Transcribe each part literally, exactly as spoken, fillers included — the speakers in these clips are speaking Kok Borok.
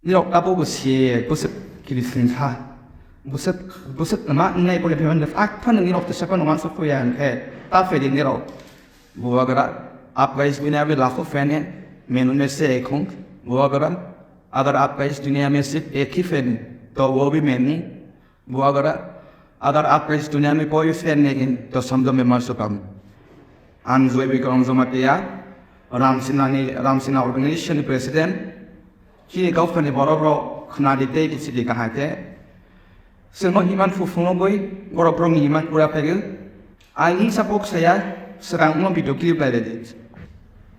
Nirok tabuk bo siye bwswk kiri singkha. Bwswk, bwswk ma wngnai bo khe phaimani, ak phano nirok tisa phano uansuk phuya hwnkhe ta phaidi nirok. Bubagra, आप का इस दुनिया में लाखों फैन है, मैं उनमें से एक हूँ। बुआ करा, अगर आपका इस दुनिया में सिर्फ एक ही फैन है, तो वो भी मैं हूँ। Bubagra, अगर आपका इस दुनिया में कोई फैन नहीं है, तो समझो मैं मर चुका हूँ। Ang Joy Bikram Jamatia, Ramsina ni, Ramsina organization ni president. Chini kok phani borok rok khna di tei bisi di kahai khe. Sengno himan phufung no boi, borok rok ni himan pura phai. Ang ni sapok saya, serang no video clip lai di.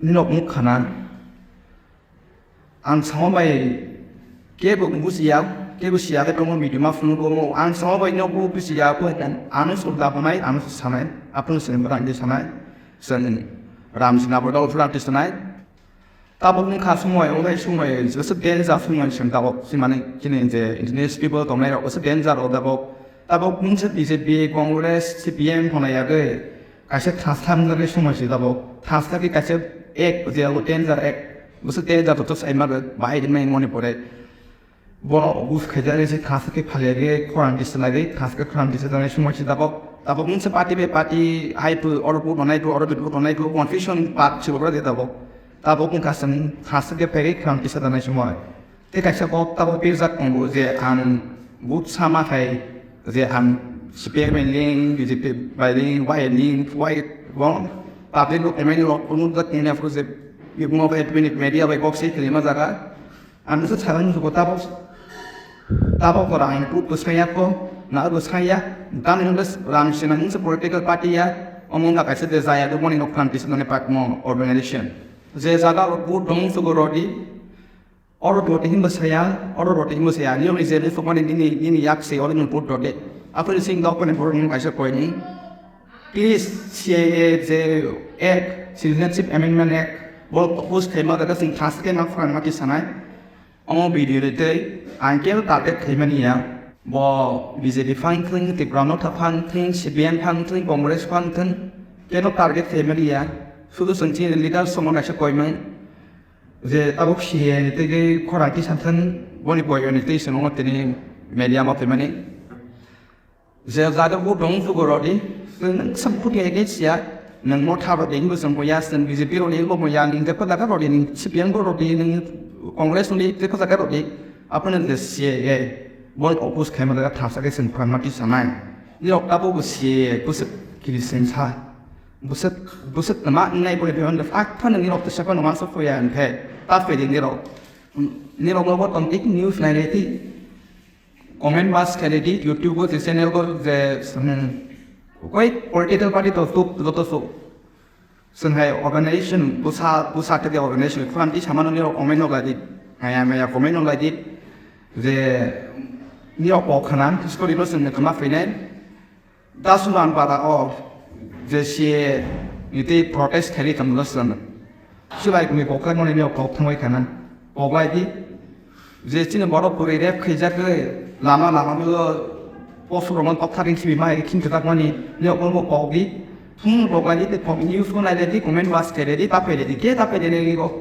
Ni nok muk khana. Ang samo bai kebo bujiya, kebo siya khe tongo, video ma phunuk tongo. Ang samo bai nogo bujiya, ko ano suk da banai, ano sanai, apun sen berang di sanai, sen ram sina bodo usulan di sanai. Tabuk ni kha sumai, onai sumai, jese danger sumai sen tabuk, simani kini je indigenous people tongnai rok, jese danger o tabuk. Tabuk mungsa B J P, Congress, C P M hwnwi yagwi kaisa thastham jagwi sumai se tabuk. Thastham khe kaisa act je abo danger act. Bwswk danger to sai ma bahai hwnwi moni pore. Bono bus khaijak se thastham khe phalya khe khorang tisa lagwi thastham khe khorang tisa janai sumai se tabuk. Tabuk mungsa party bai party hai tu oro vote tonai tu oro vote tonai tu confusion part se tabuk. Tabuk wngkha chwng thastham khe phaigwi khorang tisa janai sumai. Tei kaisa kok tabuk pirjak tongo je ang vote sama khai je ang C P M bai ling, B J P bai ling, Y ling, Y wng public rok M L A rok phunukjak tini aphuru je bibmo bai bini media bai kok se kwlwima jaga. Ang se sabai musugo tabuk tabuk ora ang vote bwsai ya ko na bwsai ya tamni hwnba rang sina hwnsa political party ya omo wngkha kaisa je jaya do boni nok khan tisa nani patmo organization je jaga o vote dong musugo rodi. Oro roti himbo saya, oro roti himbo saya, nini je ni sokmani nini, nini yak se, oro nini put roti. Aphuru sing dok pani borok nini kaisa koi ni. Please, C A A je Act, Citizenship Amendment Act, bo oppose khaima khe sing thas khe ma phan ma ki sanai. Omo video ni tei ang kebo target khaimani ya. Bo B J P phang thung, Tipra Motha phang thung, C P M phang thung, Congress phang thung, kebo target khaimani ya. Sudu sung chini leader somo kaisa koi mai. Je tabuk C A A ni tei khorang tisa thun boni boyoni tei swngo tini media ma phaimani. Je jado bo dong sugo rodi, nwng sam phuti against ya, nwng Motha rodi hinbo swngo ya, nwng B J P rodi hinbo ya, nwng jepha jaga rodi, nwng C P M bo rodi, nwng Congress rodi, jepha jaga rodi, aphano je C A A boni oppose khaima jaga thasa khe chwng phan ma tisa nai. Nirok tabuk bo C A A bwswk kiri sengsa. Bwswk, bwswk ma wngnai bo khe phaimani, ak phano nirok tisa phano uansuk phuya hwnkhe ta phaidi nirok. Nirok nogo tongtwk news nailai twi comment pass khailai di, YouTube o je channel o je, hmm, koi political party to tuk joto so. Chwng hai organization bwsa, bwsa khe de organization khorang twi samano nirok comment no lai di. Maya maya comment no lai di. Je nirok kok khana history no chwng tongma phainai. Dasulan para o je C A A ni tei protest khairi tongmano chwng. Chwlai kumi kok khlaimani ni kok thangwi khana. Kok lai di. Je chini borok kwrwi rep khaijak khe lama lama no post rok no tokthar ring simi mai khim kwchak mani ni kok bo kok di. Thung kok lai di tei kok news ko nai di comment pass khe di ta phe di ke ta phe di ni kok.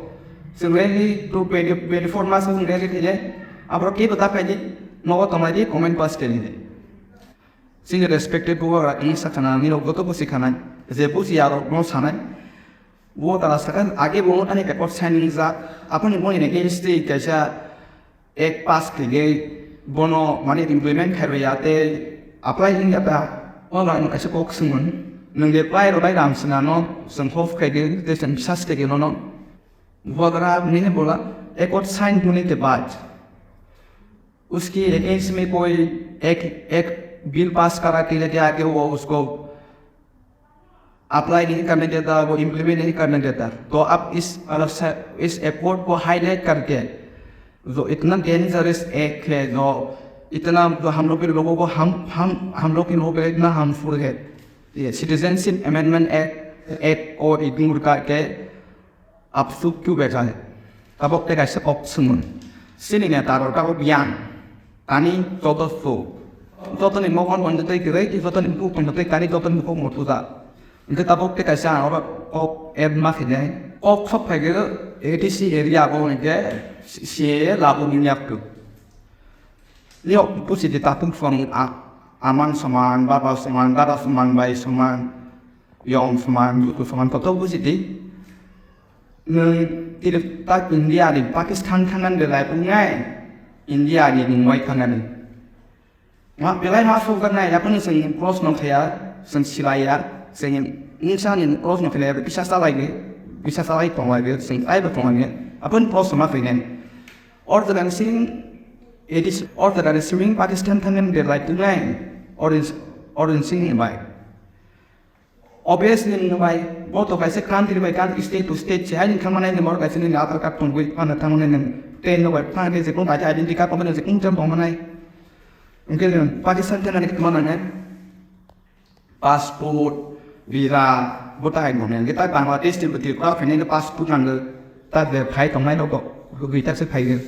Chwng rally two twenty twenty four mas chwng rally khe di. Abro ke ta phe di nogo tong lai di comment pass khe di. Chini respected bubagra tini sakha nang nirok joto busi khanai, je busi yarok no sanai. Bubagra sakha age bo ani record signing jak, aphani boni against tei kaisa act pass khaigwi bono mane implement khairwi ya tei apply wngya ta, o lang kaisa kok swngmung. Nwng de pai rwbai ram swnano chwng hof khaigwi tei chwng bisas khaigwi nono. Bubagra nini bola record sign tuni te baj. उसके अगेंस्ट में कोई एक, एक bill pass करा के लेके आके वो उसको अप्लाई नहीं करने देता, वो इम्प्लीमेंट नहीं करने देता। तो आप इस, इस एफर्ट को हाईलाइट करके जो इतना डेंजरस एक्ट है, जो इतना जो हम लोग के लोगों को हम हम हम लोग के लोगों के इतना हार्मफुल है, ये सिटीजनशिप अमेंडमेंट एक्ट एक्ट को इग्नोर करके Apsuk kyu bekhai. Tabok tei kaisa kok swngmung. Chini neta rok tabok yang. Tani joto su. Joto ni mokon mondo tei kwrwi, joto ni buk mondo tei tani joto ni buk mondo da. Hingke tabok tei kaisa ang oro kok add ma khinai. Kok sok phai khe A D C area bo hwnkhe C A A labu ni yak tu. Yo pusi di tatung song a, amang samang, baba samang, dada samang, bai samang, yong samang, yutu samang, toto pusi di. Nwng tiri tak India ni Pakistan thangan de lai pungnai, India ni nwng wai thangan. Ma belai ma sukjaknai, yaphano chwng cross no khaya, chwng silaiya, chwng insa ni cross no khaya, bisa salai ni, bisa salai tonglai ni, chwng taibo tonglai ni, aphano cross ma khainai. Or the dancing, it is, or the dancing Pakistan thangan de lai tunai, or is, or in sing bai. Obviously, nwng bai, bo to kaisa country by country, state to state, se hai nwng thangmani nwng oro kaisa nini Aadhaar card tongwi phano thangmani nwng train no bai phano je kung kaisa identity card tongmani je kung jam tongmani. Hwnkhe nwng Pakistan thangmani khe ma nangnai? Passport, visa, bo ta hai nangnai. Hwnkhe ta Bangladesh ni Tripura phainai passport nango. Ta je phai tongnai rok rwgwi ta se phai.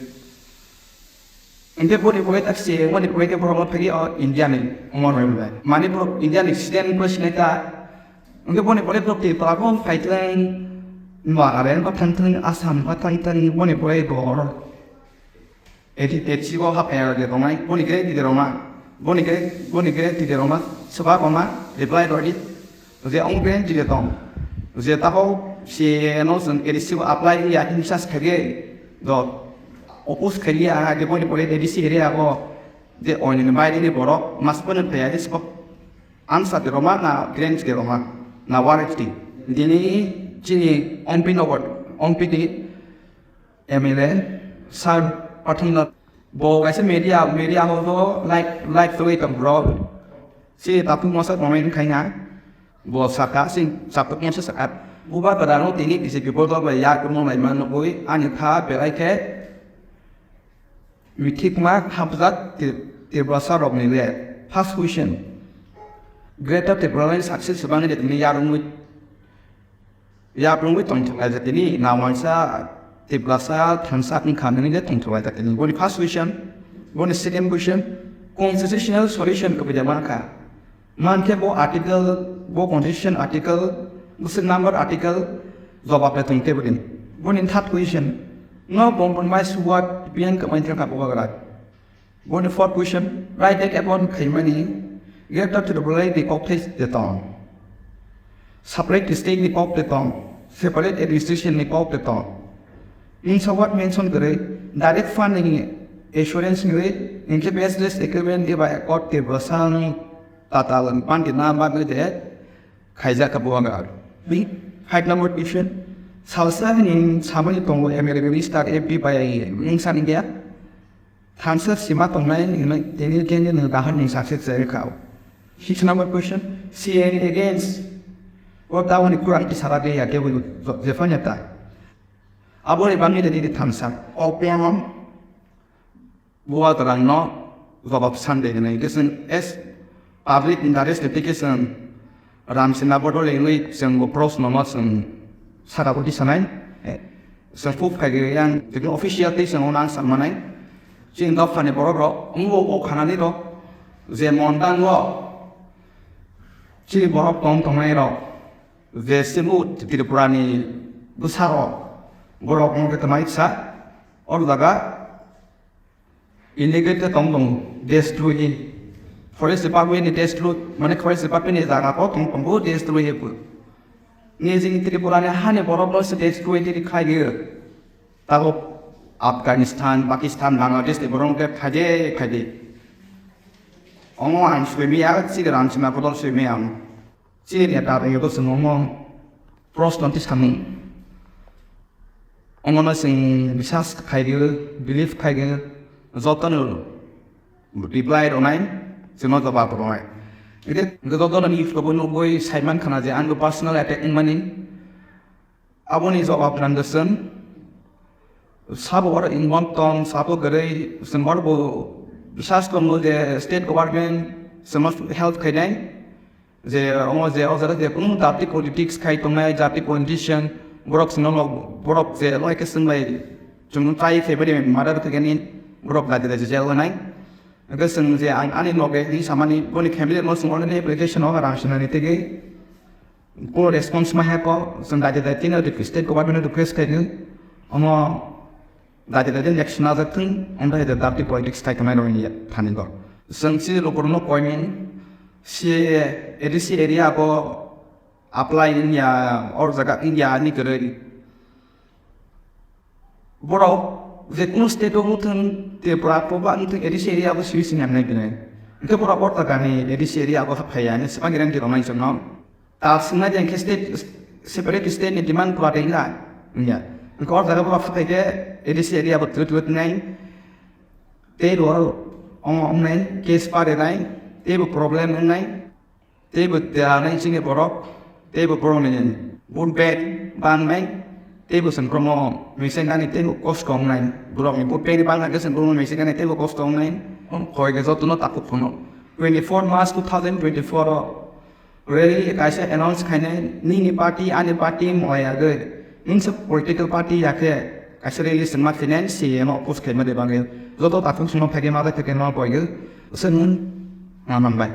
Hwnkhe boni pore tak se, boni pore khe borok phai o India ni omo rwgwi bai. Mani borok India ni student bo sinai ta. Hwnkhe boni pore borok Tripura bo phai twlang, Nagaland bo thang twlang, Assam bo thang twlang, boni pore bo oro. Eti tetsi bo haphai rok de tongnai, boni khe tide roma, boni khe, boni khe tide roma, swbak roma, reply rodi. Je ong pen tide tong. Je taho se no chwng A D C o apply ya himsa se khaye do oppose khaye a de boni pore A D C area o de oini ni baire ni borok mas pano thaya de sibok ansa de roma na grant de roma na warranty. Dini chini M P nogo, M P di M L A sir pathumna bo kaisa media, media ho like, like twi tong bro. Si tatung mosa comment khaina. Bo saka sing satok masa sakat. Buba kadano tini bisi people dol bai yak mo lai man nugui ani kha belai khe mithikma hapjak Tiprasa rokni le. First question. Greater Tipraland success bangni de tini yarungui, yarungui tongthok lai tini na waisa Tiprasa thansa ni khamni de tongthok lai tini. Boni first question, boni second question, constitutional solution ko bida mankha. Mankhe bo article, bo constitution article, bo se number article, jobab le tong tebo din. Boni third question, no compromise what P N kamain thangka bo bagrai. Boni fourth question, right back upon khaimani, Greater Tipraland ni kok thai de tong. Separate state ni kok de tong, separate administration ni kok de tong. In short mention kare, direct funding assurance ni, in the business agreement ni by accord Tiprasa ni Tatal pandi na bagwi de khaijak ka buwang ar. Bi five number question. Salsa ni samani tongo M L A minister M P bai ning san India. Thansa sima tongnai ni tini tini ni dahan ni success jai kha. Six number question. C A A against. O tawani kurang ti sara de ya ke bu jefanya ta. Abo ni bangni de ni thansa. Opiang Bubagrano jobab sande hwnwi hwnkhe chwng as public interest application Ramsina Bodol hwnwi chwng bo proshno no chwng saka bwtwi sanai. Chwng kuk phai gwi yang tini official tei chwng ono ang sa manai. Chini dophani borok rok wngbo o khanani rok je mon dango chini borok tong tongnai rok je chini Tripura ni bwsa rok borok wngkhe twmai sa o jaga Illegal khe tong tongo, destroy. Forest department ni destroy, mane forest department ni jaga o tong tongo, destroy bo. Ni jing Tripura ni hani borok no se destroy tini khai ge. Tago Afghanistan, Pakistan, Bangladesh ni borok khe khaide khaide. Ongo ang sui miya, chini Ramsina Bodol sui miya ang. Chini neta rwngwi bo chwng omo proshno twi samung. Omono chwng bisas khai rw, believe khai rw, jotono reply rwnai, chwngno jawab rwnai. Hwnkhe jotono news rokbo nugwi saiman khana je ang personal attack wngmani. Aboni jawab nangkhe chwng sabo oro involve tong, sabo kwrwi chwng oro bo bisas tongo je state government chwngno help khainai. Je omo je o jaga je kunu jati politics khai tongnai, jati politician, borok sino log, borok je loi khe swnglai, chwng tai khe bari murder khe ni borok dadi dadi jail nai. Hwnkhe chwng je ang ani loge ni samani boni family no chwng already application o rang sinani tege. Ko response ma heko, chwng daide daide no request state government no request khaino, omo daide daide election na jak thung, omo daide dirty politics khai tongnai rok ni thani go. Chwng si rok no koimen, si A D C area bo apply in ya, or jaga in ya ni kwrwi. Borok je kunu state o wngthung, Tripura, Tripura wngthung, A D C area bo siri sini hamnai bini. Hwnkhe borok o jaga ni A D C area bo phaiya, ni swpang iran di romai chwngno. Ta swngnai de hwnkhe state, separate state ni demand kura de hwnna. Hwnkhe o jaga borok phai khe A D C area bo twt twt nai. Tei bo ong nai, case pare nai, tei bo problem wngnai. Teibo tei chini borok, teibo borok ni vote bank bangnai, teibo chwng promo machine gani teibo kosto wngnai. Borok ni vote bank ni bangna khe chwng promo machine gani teibo kosto wngnai. Koi khe jotono takhuk phano. Twenty four March two thousand twenty four o rally kaisa announce khainai, nini party, ani party moya gwi. Ningsa political party ya khe kaisa rally chwngma finance C M o oppose khaima de bangwi. Joto takhuk chwngno phai khe ma bai khe ma koi khe. Chwng ma man bai.